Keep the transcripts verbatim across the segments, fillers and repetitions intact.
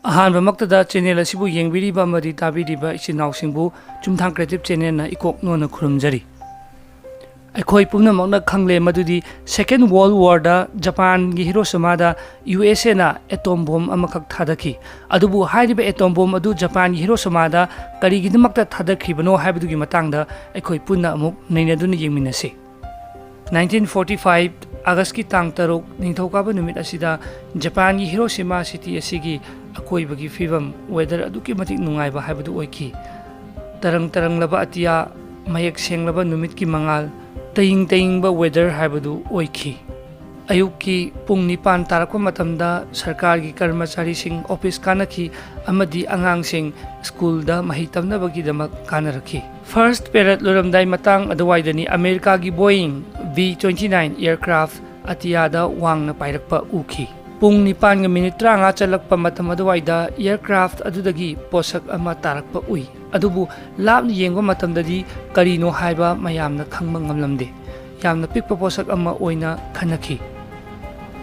ꯑꯍꯥꯟꯕꯃꯛꯇꯗ channel ꯑꯁꯤꯕꯨ ꯌꯦꯡꯕꯤꯔꯤꯕ ꯑꯃꯗꯤ ꯇꯥꯕꯤꯔꯤꯕ ꯏꯆꯤꯟ ꯏꯅꯥꯎꯁꯤꯡꯕꯨ ꯆꯨꯝꯊꯥꯡ ꯀ꯭ꯔꯤꯌꯦꯇꯤꯚ ꯆꯦꯅꯦꯜꯅ ꯏꯀꯣꯛ ꯅꯣꯟꯅ ꯈꯨꯔꯨꯝꯖꯔꯤ꯫ ꯑꯩꯈꯣꯏ ꯄꯨꯝꯅꯃꯛꯅ ꯈꯪꯂꯦ ꯃꯗꯨꯗꯤ Second World War ꯗ ꯖꯄꯥꯟꯒꯤ ꯍꯤꯔꯣꯁꯤꯃꯥꯗ ꯌꯨ ꯑꯦꯁ ꯑꯦꯅ ꯑꯦꯇꯣꯝ ꯕꯣꯝ ꯑꯃꯈꯛ ꯊꯥꯗꯈꯤ꯫ ꯑꯗꯨꯕꯨ ꯍꯥꯏꯔꯤꯕ ꯑꯦꯇꯣꯝ ꯕꯣꯝ ꯑꯗꯨ ꯖꯄꯥꯟꯒꯤ ꯍꯤꯔꯣꯁꯤꯃꯥꯗ ꯀꯔꯤꯒꯤꯗꯃꯛꯇ ꯊꯥꯗꯈ꯭ꯔꯤꯕꯅꯣ ꯍꯥꯏꯕꯗꯨꯒꯤ ꯃꯇꯥꯡꯗ ꯑꯩꯈꯣꯏ ꯄꯨꯟꯅ ꯑꯃꯨꯛ ꯅꯩꯅꯗꯨꯅ ꯌꯦꯡꯃꯤꯟꯅꯁꯤ꯫ Nineteen forty five August ꯀꯤ ꯇꯥꯡ ꯇꯔꯨꯛ, ꯅꯤꯡꯊꯧꯀꯥꯕ ꯅꯨꯃꯤꯠ ꯑꯁꯤꯗ ꯖꯄꯥꯟꯒꯤ ꯍꯤꯔꯣꯁꯤꯃꯥ ꯁꯤꯇꯤ ꯑꯁꯤꯒꯤ ꯑꯀꯣꯏꯕꯒꯤ ꯐꯤꯕꯝ, weather ꯑꯗꯨꯛꯀꯤ ꯃꯇꯤꯛ ꯅꯨꯡꯉꯥꯏꯕ ꯍꯥꯏꯕꯗꯨ ꯑꯣꯏꯈꯤ꯫ ꯇꯔꯪ ꯇꯔꯪꯂꯕ ꯑꯇꯤꯌꯥ, ꯃꯌꯦꯛ ꯁꯦꯡꯂꯕ ꯅꯨꯃꯤꯠꯀꯤ ꯃꯉꯥꯜ, ꯇꯌꯤꯡ ꯇꯌꯤꯡꯕ weather ꯍꯥꯏꯕꯗꯨ ꯑꯣꯏꯈꯤ꯫ ꯑꯌꯨꯛꯀꯤ ꯄꯨꯡ ꯅꯤꯄꯥꯟ ꯇꯥꯔꯛꯄ ꯃꯇꯝꯗ ꯁꯔꯀꯥꯔꯒꯤ ꯀꯔꯃꯆꯥꯔꯤꯁꯤꯡ ꯑꯣꯐꯤꯁ ꯀꯥꯅꯈꯤ ꯑꯃꯗꯤ ꯑꯉꯥꯡꯁꯤꯡ ꯁ꯭ꯀꯨꯜꯗ ꯃꯍꯩ ꯇꯝꯅꯕꯒꯤꯗꯃꯛ ꯀꯥꯅꯔꯛꯈꯤ꯫ First period ꯂꯣꯏꯔꯝꯗꯥꯏ ꯃꯇꯥꯡ ꯑꯗꯨꯋꯥꯏꯗꯅꯤ ꯑꯃꯦꯔꯤꯀꯥꯒꯤ Boeing B twenty nine aircraft ꯑꯇꯤꯌꯥꯗ ꯋꯥꯡꯅ ꯄꯥꯏꯔꯛꯄ ꯎꯈꯤ꯫ ꯄꯨꯡ ꯅꯤꯄꯥꯟꯒ ꯃꯤꯅꯤꯠ ꯇꯔꯥꯃꯉꯥ ꯆꯠꯂꯛꯄ ꯃꯇꯝ ꯑꯗꯨꯋꯥꯏꯗ aircraft ꯑꯗꯨꯗꯒꯤ ꯄꯣꯠꯁꯛ ꯑꯃ ꯇꯥꯔꯛꯄ ꯎꯏ꯫ ꯑꯗꯨꯕꯨ ꯂꯥꯞꯅ ꯌꯦꯡꯕ ꯃꯇꯝꯗꯗꯤ ꯀꯔꯤꯅꯣ ꯍꯥꯏꯕ ꯃꯌꯥꯝꯅ ꯈꯪꯕ ꯉꯝꯂꯝꯗꯦ꯫ ꯌꯥꯝꯅ ꯄꯤꯛꯄ ꯄꯣꯠꯁꯛ ꯑꯃ ꯑꯣꯏꯅ ꯈꯟꯅꯈꯤ꯫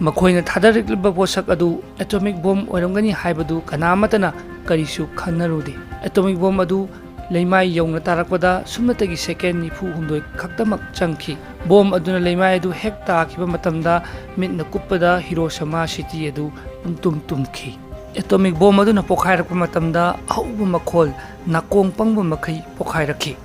ꯃꯈꯣꯏꯅ ꯊꯥꯗꯔꯛꯂꯤꯕ ꯄꯣꯠꯁꯛ ꯑꯗꯨ ꯑꯦꯇꯣꯃꯤꯛ ꯕꯣꯝ ꯑꯣꯏꯔꯝꯒꯅꯤ ꯍꯥꯏꯕꯗꯨ ꯀꯅꯥ ꯑꯃꯠꯇꯅ ꯀꯔꯤꯁꯨ ꯈꯟꯅꯔꯨꯗꯦ꯫ ꯑꯦꯇꯣꯃꯤꯛ ꯕꯣꯝ ꯑꯗꯨ ꯂꯩꯃꯥꯏ ꯌꯧꯅ ꯇꯥꯔꯛꯄꯗ ꯁꯨꯞꯅꯇꯒꯤ ꯁꯦꯀꯦꯟ ꯅꯤꯐꯨ ꯍꯨꯝꯗꯣꯏ ꯈꯛꯇꯃꯛ ꯆꯪꯈꯤ꯫ ꯕꯣꯝ ꯑꯗꯨꯅ ꯂꯩꯃꯥꯏ ꯑꯗꯨ ꯍꯦꯛ ꯇꯥꯈꯤꯕ ꯃꯇꯝꯗ ꯃꯤꯠꯅ ꯀꯨꯞꯄꯗ ꯍꯤꯔꯣꯁꯤꯃꯥ ꯁꯤꯇꯤ ꯑꯗꯨ ꯄꯨꯡꯇꯨꯝ ꯇꯨꯝꯈꯤ꯫ ꯑꯦꯇꯣꯃꯤꯛ ꯕꯣꯝ ꯑꯗꯨꯅ ꯄꯣꯈꯥꯏꯔꯛꯄ ꯃꯇꯝꯗ ꯑꯍꯧꯕ ꯃꯈꯣꯜ ꯅꯥꯀꯣꯡ ꯄꯪꯕ ꯃꯈꯩ ꯄꯣꯈꯥꯏꯔꯛꯈꯤ꯫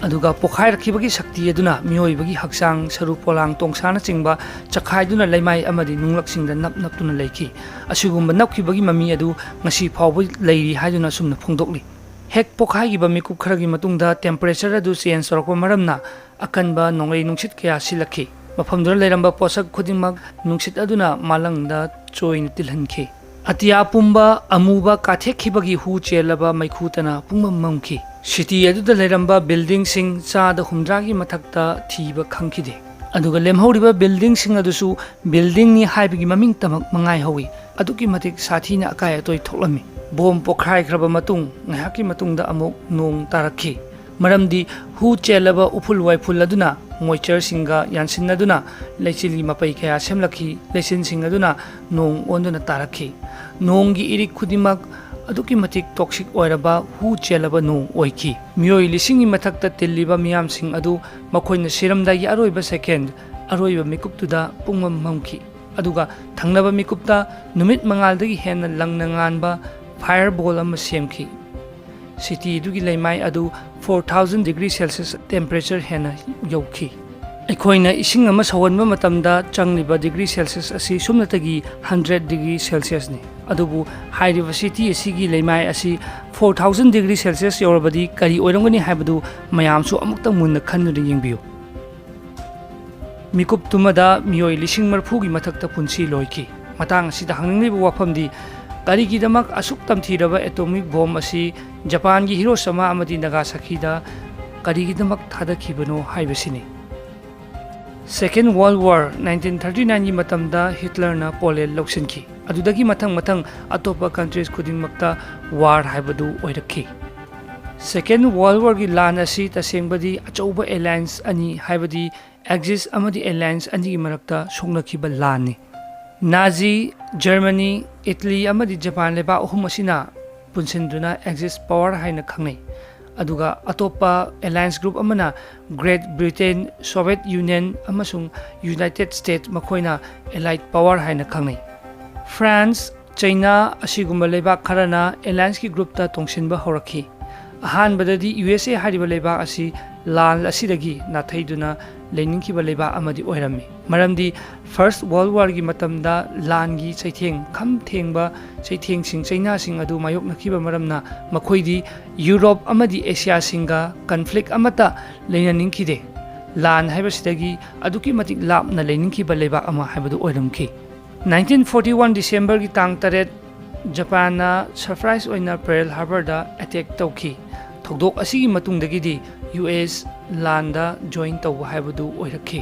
ꯑꯗꯨꯒ ꯄꯣꯈꯥꯏꯔꯛꯈꯤꯕꯒꯤ ꯁꯛꯇꯤ ꯑꯗꯨꯅ ꯃꯤꯑꯣꯏꯕꯒꯤ ꯍꯛꯆꯥꯡ, ꯁꯔꯨ ꯄꯣꯂꯥꯡ, ꯇꯣꯡꯁꯥꯅꯆꯤꯡꯕ ꯆꯈꯥꯏꯗꯨꯅ ꯂꯩꯃꯥꯏ ꯑꯃꯗꯤ ꯅꯨꯡꯂꯛꯁꯤꯡꯗ ꯅꯞ ꯅꯞꯇꯨꯅ ꯂꯩꯈꯤ꯫ ꯑꯁꯤꯒꯨꯝꯕ ꯅꯞꯈꯤꯕꯒꯤ ꯃꯃꯤ ꯑꯗꯨ ꯉꯁꯤ ꯐꯥꯎꯕ ꯂꯩꯔꯤ ꯍꯥꯏꯗꯨꯅ ꯑꯁꯨꯝꯅ ꯐꯣꯡꯗꯣꯛꯂꯤ꯫ ꯍꯦꯛ ꯄꯣꯈꯥꯏꯈꯤꯕ ꯃꯤꯀꯨꯞ ꯈꯔꯒꯤ ꯃꯇꯨꯡꯗ temperature ꯑꯗꯨ change ꯇꯧꯔꯛꯄ ꯃꯔꯝꯅ ꯑꯀꯟꯕ ꯅꯣꯡꯂꯩ ꯅꯨꯡꯁꯤꯠ ꯀꯌꯥ ꯁꯤꯜꯂꯛꯈꯤ꯫ ꯃꯐꯝꯗꯨꯗ ꯂꯩꯔꯝꯕ ꯄꯣꯠꯁꯛ ꯈꯨꯗꯤꯡꯃꯛ ꯅꯨꯡꯁꯤꯠ ꯑꯗꯨꯅ ꯃꯥꯂꯪꯗ ꯆꯣꯏꯅ ꯇꯤꯜꯍꯟꯈꯤ꯫ ꯑꯇꯤꯌꯥ ꯄꯨꯝꯕ ꯑꯃꯨꯕ ꯀꯥꯊꯦꯛꯈꯤꯕꯒꯤ ꯍꯨ ꯆꯦꯜꯂꯕ ꯃꯩꯈꯨꯇꯅ ꯄꯨꯡꯃꯝ ꯃꯝꯈꯤ꯫ ꯁꯤꯇꯤ ꯑꯗꯨꯗ ꯂꯩꯔꯝꯕ buildingꯁꯤꯡ ꯆꯥꯗ ꯍꯨꯝꯗ꯭ꯔꯥꯒꯤ ꯃꯊꯛꯇ ꯊꯤꯕ ꯈꯪꯈꯤꯗꯦ꯫ ꯑꯗꯨꯒ ꯂꯦꯝꯍꯧꯔꯤꯕ buildingꯁꯤꯡ ꯑꯗꯨꯁꯨ buildingꯅꯤ ꯍꯥꯏꯕꯒꯤ ꯃꯃꯤꯡꯇꯃꯛ ꯃꯉꯥꯏꯍꯧꯋꯤ꯫ ꯑꯗꯨꯛꯀꯤ ꯃꯇꯤꯛ ꯁꯥꯊꯤꯅ ꯑꯀꯥꯏ ꯑꯇꯣꯏ ꯊꯣꯛꯂꯝꯃꯤ꯫ ꯕꯣꯝ ꯄꯣꯈꯥꯏꯈ꯭ꯔꯕ ꯃꯇꯨꯡ ꯉꯥꯏꯍꯥꯛꯀꯤ ꯃꯇꯨꯡꯗ ꯑꯃꯨꯛ ꯅꯣꯡ ꯇꯥꯔꯛꯈꯤ꯫ ꯃꯔꯝꯗꯤ ꯍꯨ ꯆꯦꯜꯂꯕ ꯎꯐꯨꯜ ꯋꯥꯏꯐꯨꯜ ꯑꯗꯨꯅ ꯃꯣꯏꯆꯔꯁꯤꯡꯒ ꯌꯥꯟꯁꯤꯟꯅꯗꯨꯅ ꯂꯩꯆꯤꯜꯒꯤ ꯃꯄꯩ ꯀꯌꯥ ꯁꯦꯝꯂꯛꯈꯤ꯫ ꯂꯩꯆꯤꯟꯁꯤꯡ ꯑꯗꯨꯅ ꯅꯣꯡ ꯑꯣꯟꯗꯨꯅ ꯇꯥꯔꯛꯈꯤ꯫ ꯅꯣꯡꯒꯤ ꯏꯔꯤꯛ ꯈꯨꯗꯤꯡꯃꯛ ꯑꯗꯨꯛꯀꯤ ꯃꯇꯤꯛ ꯇꯣꯛꯁꯤꯛ ꯑꯣꯏꯔꯕ ꯍꯨ ꯆꯦꯜꯂꯕ ꯅꯣꯡ ꯑꯣꯏꯈꯤ꯫ ꯃꯤꯑꯣꯏ ꯂꯤꯁꯤꯡꯒꯤ ꯃꯊꯛꯇ ꯇꯤꯜꯂꯤꯕ ꯃꯤꯌꯥꯝꯁꯤꯡ ꯑꯗꯨ ꯃꯈꯣꯏꯅ ꯁꯤꯔꯝꯗꯥꯏꯒꯤ ꯑꯔꯣꯏꯕ ꯁꯦꯀꯦꯟꯗ, ꯑꯔꯣꯏꯕ ꯃꯤꯀꯨꯞꯇꯨꯗ ꯄꯨꯡꯃꯝ ꯃꯝꯈꯤ꯫ ꯑꯗꯨꯒ ꯊꯪꯅꯕ ꯃꯤꯀꯨꯞꯇ ꯅꯨꯃꯤꯠ ꯃꯉꯥꯜꯗꯒꯤ ꯍꯦꯟꯅ ꯂꯪꯅ ꯉꯥꯟꯕ ꯐꯥꯌꯔ ꯕꯣꯜ ꯑꯃ ꯁꯦꯝꯈꯤ꯫ ꯁꯤꯇꯤ ꯑꯗꯨꯒꯤ ꯂꯩꯃꯥꯏ ꯑꯗꯨ four thousand degree Celsius temperature ꯍꯦꯟꯅ ꯌꯧꯈꯤ꯫ ꯑꯩꯈꯣꯏꯅ ꯏꯁꯤꯡ ꯑꯃ ꯁꯧꯍꯟꯕ ꯃꯇꯝꯗ ꯆꯪꯂꯤꯕ degree Celsius ꯑꯁꯤ ꯁꯨꯞꯅꯇꯒꯤ hundred degree Celsiusꯅꯤ꯫ ꯑꯗꯨꯕꯨ ꯍꯥꯏꯔꯤꯕ ꯁꯤꯇꯤ ꯑꯁꯤꯒꯤ ꯂꯩꯃꯥꯏ ꯑꯁꯤ four thousand degree Celsius ꯌꯧꯔꯕꯗꯤ ꯀꯔꯤ ꯑꯣꯏꯔꯝꯒꯅꯤ ꯍꯥꯏꯕꯗꯨ ꯃꯌꯥꯝꯁꯨ ꯑꯃꯨꯛꯇꯪ ꯃꯨꯟꯅ ꯈꯟꯗꯨꯅ ꯌꯦꯡꯕꯤꯌꯨ꯫ ꯃꯤꯀꯨꯞꯇꯨꯃꯗ ꯃꯤꯑꯣꯏ ꯂꯤꯁꯤꯡ ꯃꯔꯤꯐꯨꯒꯤ ꯃꯊꯛꯇ ꯄꯨꯟꯁꯤ ꯂꯣꯏꯈꯤ꯫ ꯃꯇꯥꯡ ꯑꯁꯤꯗ ꯍꯪꯅꯤꯡꯂꯤꯕ ꯋꯥꯐꯝꯗꯤ, ꯀꯔꯤꯒꯤꯗꯃꯛ ꯑꯁꯨꯛ ꯇꯝꯊꯤꯔꯕ ꯑꯦꯇꯣꯃꯤꯛ ꯕꯣꯝ ꯑꯁꯤ ꯖꯄꯥꯟꯒꯤ ꯍꯤꯔꯣꯁꯥꯃꯥ ꯑꯃꯗꯤ ꯅꯥꯒꯥꯁꯥꯀꯤꯗ ꯀꯔꯤꯒꯤꯗꯃꯛ ꯊꯥꯗꯈꯤꯕꯅꯣ ꯍꯥꯏꯕꯁꯤꯅꯤ꯫ Second World War nineteen thirty nineꯒꯤ ꯃꯇꯝꯗ ꯍꯤꯠꯂꯔꯅ ꯄꯣꯂꯦꯟ ꯂꯧꯁꯤꯟꯈꯤ꯫ ꯑꯗꯨꯗꯒꯤ ꯃꯊꯪ ꯃꯊꯪ ꯑꯇꯣꯞꯄ countries ꯈꯨꯗꯤꯡꯃꯛꯇ war ꯍꯥꯏꯕꯗꯨ ꯑꯣꯏꯔꯛꯈꯤ꯫ Second World Warꯒꯤ ꯂꯥꯟ ꯑꯁꯤ ꯇꯁꯦꯡꯕꯗꯤ ꯑꯆꯧꯕ alliance ꯑꯅꯤ, ꯍꯥꯏꯕꯗꯤ Axis ꯑꯃꯗꯤ alliance ꯑꯅꯤꯒꯤ ꯃꯔꯛꯇ ꯁꯣꯛꯅꯈꯤꯕ ꯂꯥꯟꯅꯤ꯫ ꯅꯥꯖꯤ, ꯖꯔꯃꯅꯤ, ꯏꯇꯂꯤ ꯑꯃꯗꯤ ꯖꯄꯥꯟ ꯂꯩꯕꯥꯛ ꯑꯍꯨꯝ ꯑꯁꯤꯅ ꯄꯨꯟꯁꯤꯟꯗꯨꯅ Axis power ꯍꯥꯏꯅ ꯈꯪꯅꯩ꯫ ꯑꯗꯨꯒ ꯑꯇꯣꯞꯄ alliance group ꯑꯃꯅ Great Britain, Soviet Union ꯑꯃꯁꯨꯡ United States, ꯃꯈꯣꯏꯅ allied power ꯍꯥꯏꯅ ꯈꯪꯅꯩ꯫ France, ꯆꯩꯅꯥ ꯑꯁꯤꯒꯨꯝꯕ ꯂꯩꯕꯥꯛ ꯈꯔꯅ allianceꯀꯤ groupꯇ ꯇꯣꯡꯁꯤꯟꯕ ꯍꯧꯔꯛꯈꯤ꯫ ꯑꯍꯥꯟꯕꯗꯗꯤ USA ꯍꯥꯏꯔꯤꯕ ꯂꯩꯕꯥꯛ ꯑꯁꯤ ꯂꯥꯟ ꯑꯁꯤꯗꯒꯤ ꯅꯥꯊꯩꯗꯨꯅ ꯂꯩꯅꯤꯡꯈꯤꯕ ꯂꯩꯕꯥꯛ ꯑꯃꯗꯤ ꯑꯣꯏꯔꯝꯃꯤ꯫ ꯃꯔꯝꯗꯤ First World Warꯒꯤ ꯃꯇꯝꯗ ꯂꯥꯟꯒꯤ ꯆꯩꯊꯦꯡ ꯈꯝ ꯊꯦꯡꯕ ꯆꯩꯊꯦꯡꯁꯤꯡ, ꯆꯩꯅꯥꯁꯤꯡ ꯑꯗꯨ ꯃꯥꯌꯣꯛꯅꯈꯤꯕ ꯃꯔꯝꯅ ꯃꯈꯣꯏꯗꯤ ꯌꯨꯔꯣꯞ ꯑꯃꯗꯤ ꯑꯦꯁꯤꯌꯥꯁꯤꯡꯒ conflict ꯑꯃꯠꯇ ꯂꯩꯅꯅꯤꯡꯈꯤꯗꯦ꯫ ꯂꯥꯟ ꯍꯥꯏꯕꯁꯤꯗꯒꯤ ꯑꯗꯨꯛꯀꯤ ꯃꯇꯤꯛ ꯂꯥꯞꯅ ꯂꯩꯅꯤꯡꯈꯤꯕ ꯂꯩꯕꯥꯛ ꯑꯃ ꯍꯥꯏꯕꯗꯨ ꯑꯣꯏꯔꯝꯈꯤ꯫ Nineteen forty one Decemberꯒꯤ ꯇꯥꯡ ꯇꯔꯦꯠ, ꯖꯄꯥꯟꯅ surprise ꯑꯣꯏꯅ Pearl Harborꯗ attack ꯇꯧꯈꯤ꯫ ꯊꯧꯗꯣꯛ ꯑꯁꯤꯒꯤ ꯃꯇꯨꯡꯗꯒꯤꯗꯤ US ꯂꯥꯟꯗ join ꯇꯧꯕ ꯍꯥꯏꯕꯗꯨ ꯑꯣꯏꯔꯛꯈꯤ꯫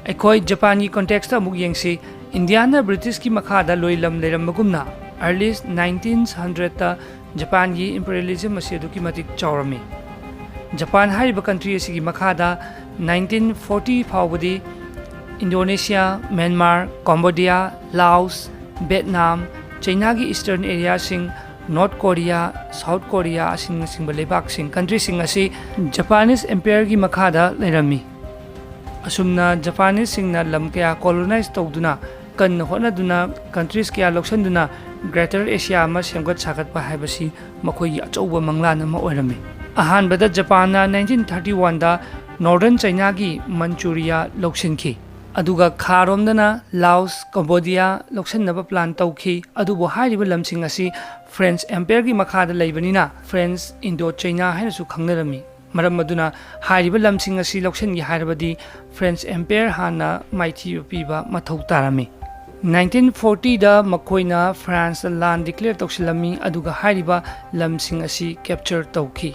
ꯑꯩꯈꯣꯏ ꯖꯄꯥꯟꯒꯤ contextꯇ ꯑꯃꯨꯛ ꯌꯦꯡꯁꯤ꯫ ꯏꯟꯗꯤꯌꯥꯅ Britishꯀꯤ ꯃꯈꯥꯗ ꯂꯣꯏꯂꯝ ꯂꯩꯔꯝꯕꯒꯨꯝꯅ, early nineteenth hundredꯇ ꯖꯄꯥꯟꯒꯤ imperialism ꯑꯁꯤ ꯑꯗꯨꯛꯀꯤ ꯃꯇꯤꯛ ꯆꯥꯎꯔꯝꯃꯤ꯫ ꯖꯄꯥꯟ ꯍꯥꯏꯔꯤꯕ ꯀꯟꯇ꯭ꯔꯤ ꯑꯁꯤꯒꯤ ꯃꯈꯥꯗ ꯅꯥꯏꯟꯇꯤꯟ ꯐꯣꯔꯇꯤ ꯐꯥꯎꯕꯗꯤ Indonesia, Myanmar, Cambodia, Laos, Vietnam, ꯆꯩꯅꯥꯒꯤ ꯏꯁꯇꯔꯟ ꯑꯦꯔꯤꯌꯥꯁꯤꯡ, ꯅꯣꯔꯠ ꯀꯣꯔꯤꯌꯥ, ꯁꯥꯎꯠ ꯀꯣꯔꯤꯌꯥ ꯑꯁꯤꯅꯆꯤꯡꯕ ꯂꯩꯕꯥꯛꯁꯤꯡ, ꯀꯟꯇ꯭ꯔꯤꯁꯤꯡ ꯑꯁꯤ ꯖꯄꯥꯅꯤꯁ ꯑꯦꯝꯄꯥꯌꯔꯒꯤ ꯃꯈꯥꯗ ꯂꯩꯔꯝꯃꯤ꯫ ꯑꯁꯨꯝꯅ ꯖꯄꯥꯅꯤꯁꯁꯤꯡꯅ ꯂꯝ ꯀꯌꯥ ꯀꯣꯂꯣꯅꯥꯏꯖ ꯇꯧꯗꯨꯅ, ꯀꯟꯅ ꯍꯣꯠꯅꯗꯨꯅ, ꯀꯟꯇ꯭ꯔꯤꯁ ꯀꯌꯥ ꯂꯧꯁꯤꯟꯗꯨꯅ ꯒ꯭ꯔꯦꯇꯔ ꯑꯦꯁꯤꯌꯥ ꯑꯃ ꯁꯦꯝꯒꯠ ꯁꯥꯒꯠꯄ ꯍꯥꯏꯕꯁꯤ ꯃꯈꯣꯏꯒꯤ ꯑꯆꯧꯕ ꯃꯪꯂꯥꯟ ꯑꯃ ꯑꯣꯏꯔꯝꯃꯤ꯫ ꯑꯍꯥꯟꯕꯗ ꯖꯄꯥꯟꯅ ꯅꯥꯏꯟꯇꯤꯟ ꯊꯥꯔꯇꯤ ꯋꯥꯟꯗ ꯅꯣꯔꯗꯔꯟ ꯆꯩꯅꯥꯒꯤ ꯃꯟꯆꯨꯔꯤꯌꯥ ꯂꯧꯁꯤꯟꯈꯤ, ꯑꯗꯨꯒ ꯈꯥꯔꯣꯝꯗꯅ ꯂꯥꯑꯣꯁ, ꯀꯝꯕꯣꯗꯤꯌꯥ ꯂꯧꯁꯤꯟꯅꯕ ꯄ꯭ꯂꯥꯟ ꯇꯧꯈꯤ꯫ ꯑꯗꯨꯕꯨ ꯍꯥꯏꯔꯤꯕ ꯂꯝꯁꯤꯡ ꯑꯁꯤ ꯐ꯭ꯔꯦꯟꯁ ꯑꯦꯝꯄꯥꯌꯔꯒꯤ ꯃꯈꯥꯗ ꯂꯩꯕꯅꯤꯅ ꯐ꯭ꯔꯦꯟꯁ ꯏꯟꯗꯣ ꯆꯩꯅꯥ ꯍꯥꯏꯅꯁꯨ ꯈꯪꯅꯔꯝꯃꯤ꯫ ꯃꯔꯝ ꯑꯗꯨꯅ ꯍꯥꯏꯔꯤꯕ ꯂꯝꯁꯤꯡ ꯑꯁꯤ ꯂꯧꯁꯤꯟꯒꯦ ꯍꯥꯏꯔꯕꯗꯤ ꯐ꯭ꯔꯦꯟꯁ ꯑꯦꯝꯄꯥꯌꯔ ꯍꯥꯟꯅ ꯃꯥꯏꯊꯤꯕ ꯄꯤꯕ ꯃꯊꯧ ꯇꯥꯔꯝꯃꯤ꯫ ꯅꯥꯏꯟꯇꯤꯟ ꯐꯣꯔꯇꯤꯗ ꯃꯈꯣꯏꯅ ꯐ꯭ꯔꯥꯟꯁꯇ ꯂꯥꯟ ꯗꯤꯀ꯭ꯂꯦꯌꯔ ꯇꯧꯁꯤꯜꯂꯝꯃꯤ, ꯑꯗꯨꯒ ꯍꯥꯏꯔꯤꯕ ꯂꯝꯁꯤꯡ ꯑꯁꯤ ꯀꯦꯞꯆꯔ ꯇꯧꯈꯤ꯫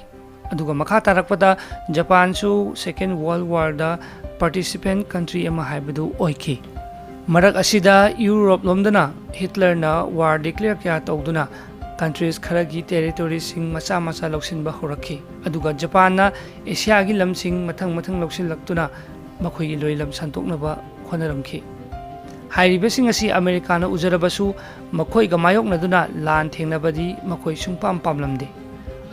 ꯑꯗꯨꯒ ꯃꯈꯥ ꯇꯥꯔꯛꯄꯗ ꯖꯄꯥꯟꯁꯨ ꯁꯦꯀꯦꯟ ꯋꯥꯔꯜ ꯋꯥꯔꯗ ꯄꯥꯔꯇꯤꯁꯤꯄꯦꯟ ꯀꯟꯇ꯭ꯔꯤ ꯑꯃ ꯍꯥꯏꯕꯗꯨ ꯑꯣꯏꯈꯤ꯫ ꯃꯔꯛ ꯑꯁꯤꯗ ꯌꯨꯔꯣꯞ ꯂꯣꯝꯗꯅ ꯍꯤꯠꯂꯔꯅ ꯋꯥꯔ ꯗꯤꯀ꯭ꯂꯦꯌꯔ ꯀꯌꯥ ꯇꯧꯗꯨꯅ ꯀꯟꯇ꯭ꯔꯤꯁ ꯈꯔꯒꯤ ꯇꯦꯔꯤꯇꯣꯔꯤꯁꯤꯡ ꯃꯆꯥ ꯃꯆꯥ ꯂꯧꯁꯤꯟꯕ ꯍꯧꯔꯛꯈꯤ꯫ ꯑꯗꯨꯒ ꯖꯄꯥꯟꯅ ꯑꯦꯁꯤꯌꯥꯒꯤ ꯂꯝꯁꯤꯡ ꯃꯊꯪ ꯃꯊꯪ ꯂꯧꯁꯤꯜꯂꯛꯇꯨꯅ ꯃꯈꯣꯏꯒꯤ ꯂꯣꯏꯂꯝ ꯁꯟꯗꯣꯛꯅꯕ ꯍꯣꯠꯅꯔꯝꯈꯤ꯫ ꯍꯥꯏꯔꯤꯕꯁꯤꯡ ꯑꯁꯤ ꯑꯃꯦꯔꯤꯀꯥꯅ ꯎꯖꯔꯕꯁꯨ ꯃꯈꯣꯏꯒ ꯃꯥꯌꯣꯛꯅꯗꯨꯅ ꯂꯥꯟ ꯊꯦꯡꯅꯕꯗꯤ ꯃꯈꯣꯏ ꯁꯨꯡꯄꯥꯝ ꯄꯥꯝꯂꯝꯗꯦ꯫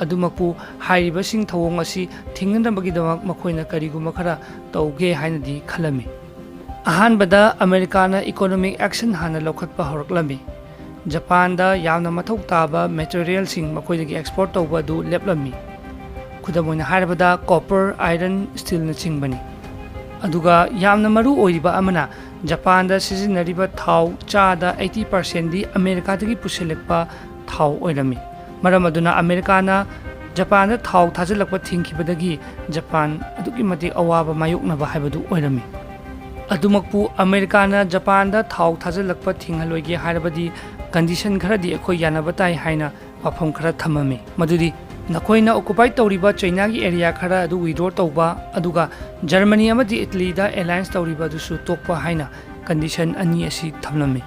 ꯑꯗꯨꯃꯛꯄꯨ ꯍꯥꯏꯔꯤꯕꯁꯤꯡ ꯊꯧꯑꯣꯡ ꯑꯁꯤ ꯊꯤꯡꯅꯅꯕꯒꯤꯗꯃꯛ ꯃꯈꯣꯏꯅ ꯀꯔꯤꯒꯨꯝꯕ ꯈꯔ ꯇꯧꯒꯦ ꯍꯥꯏꯅꯗꯤ ꯈꯜꯂꯝꯃꯤ꯫ ꯑꯍꯥꯟꯕꯗ ꯑꯃꯦꯔꯤꯀꯥꯅ ꯏꯀꯣꯅꯣꯃꯤꯛ ꯑꯦꯛꯁꯟ ꯍꯥꯟꯅ ꯂꯧꯈꯠꯄ ꯍꯧꯔꯛꯂꯝꯃꯤ꯫ ꯖꯄꯥꯟꯗ ꯌꯥꯝꯅ ꯃꯊꯧ ꯇꯥꯕ ꯃꯦꯇꯔꯤꯌꯦꯜꯁꯤꯡ ꯃꯈꯣꯏꯗꯒꯤ ꯑꯦꯛꯁꯄꯣꯔꯠ ꯇꯧꯕ ꯑꯗꯨ ꯂꯦꯞꯂꯝꯃꯤ꯫ ꯈꯨꯗꯝ ꯑꯣꯏꯅ ꯍꯥꯏꯔꯕꯗ ꯀꯣꯄꯔ, ꯑꯥꯏꯔꯟ, ꯁ꯭ꯇꯤꯜꯅꯆꯤꯡꯕꯅꯤ꯫ ꯑꯗꯨꯒ ꯌꯥꯝꯅ ꯃꯔꯨ ꯑꯣꯏꯔꯤꯕ ꯑꯃꯅ ꯖꯄꯥꯟꯗ ꯁꯤꯖꯤꯟꯅꯔꯤꯕ ꯊꯥꯎ ꯆꯥꯗ ꯑꯩꯠꯇꯤ ꯄꯥꯔꯁꯦꯟꯗꯤ ꯑꯃꯦꯔꯤꯀꯥꯗꯒꯤ ꯄꯨꯁꯤꯜꯂꯛꯄ ꯊꯥꯎ ꯑꯣꯏꯔꯝꯃꯤ꯫ ꯃꯔꯝ ꯑꯗꯨꯅ ꯑꯃꯦꯔꯤꯀꯥꯅ ꯖꯄꯥꯟꯗ ꯊꯥꯎ ꯊꯥꯖꯤꯜꯂꯛꯄ ꯊꯤꯡꯈꯤꯕꯗꯒꯤ ꯖꯄꯥꯟ ꯑꯗꯨꯛꯀꯤ ꯃꯇꯤꯛ ꯑꯋꯥꯕ ꯃꯥꯌꯣꯛꯅꯕ ꯍꯥꯏꯕꯗꯨ ꯑꯣꯏꯔꯝꯃꯤ꯫ ꯑꯗꯨꯃꯛꯄꯨ ꯑꯃꯦꯔꯤꯀꯥꯅ ꯖꯄꯥꯟꯗ ꯊꯥꯎ ꯊꯥꯖꯤꯜꯂꯛꯄ ꯊꯤꯡꯍꯜꯂꯣꯏꯒꯦ ꯍꯥꯏꯔꯕꯗꯤ ꯀꯟꯗꯤꯁꯟ ꯈꯔꯗꯤ ꯑꯩꯈꯣꯏ ꯌꯥꯅꯕ ꯇꯥꯏ ꯍꯥꯏꯅ ꯋꯥꯐꯝ ꯈꯔ ꯊꯝꯃꯝꯃꯤ, ꯃꯗꯨꯗꯤ ꯅꯈꯣꯏꯅ ꯑꯣꯀꯨꯄꯥꯏ ꯇꯧꯔꯤꯕ ꯆꯩꯅꯥꯒꯤ ꯑꯦꯔꯤꯌꯥ ꯈꯔ ꯑꯗꯨ ꯋꯤꯗ꯭ꯔꯣ ꯇꯧꯕ, ꯑꯗꯨꯒ ꯖꯔꯃꯅꯤ ꯑꯃꯗꯤ ꯏꯇꯂꯤꯗ ꯑꯦꯂꯥꯌꯟꯁ ꯇꯧꯔꯤꯕ ꯑꯗꯨꯁꯨ ꯇꯣꯛꯄ ꯍꯥꯏꯅ ꯀꯟꯗꯤꯁꯟ ꯑꯅꯤ ꯑꯁꯤ ꯊꯝꯂꯝꯃꯤ꯫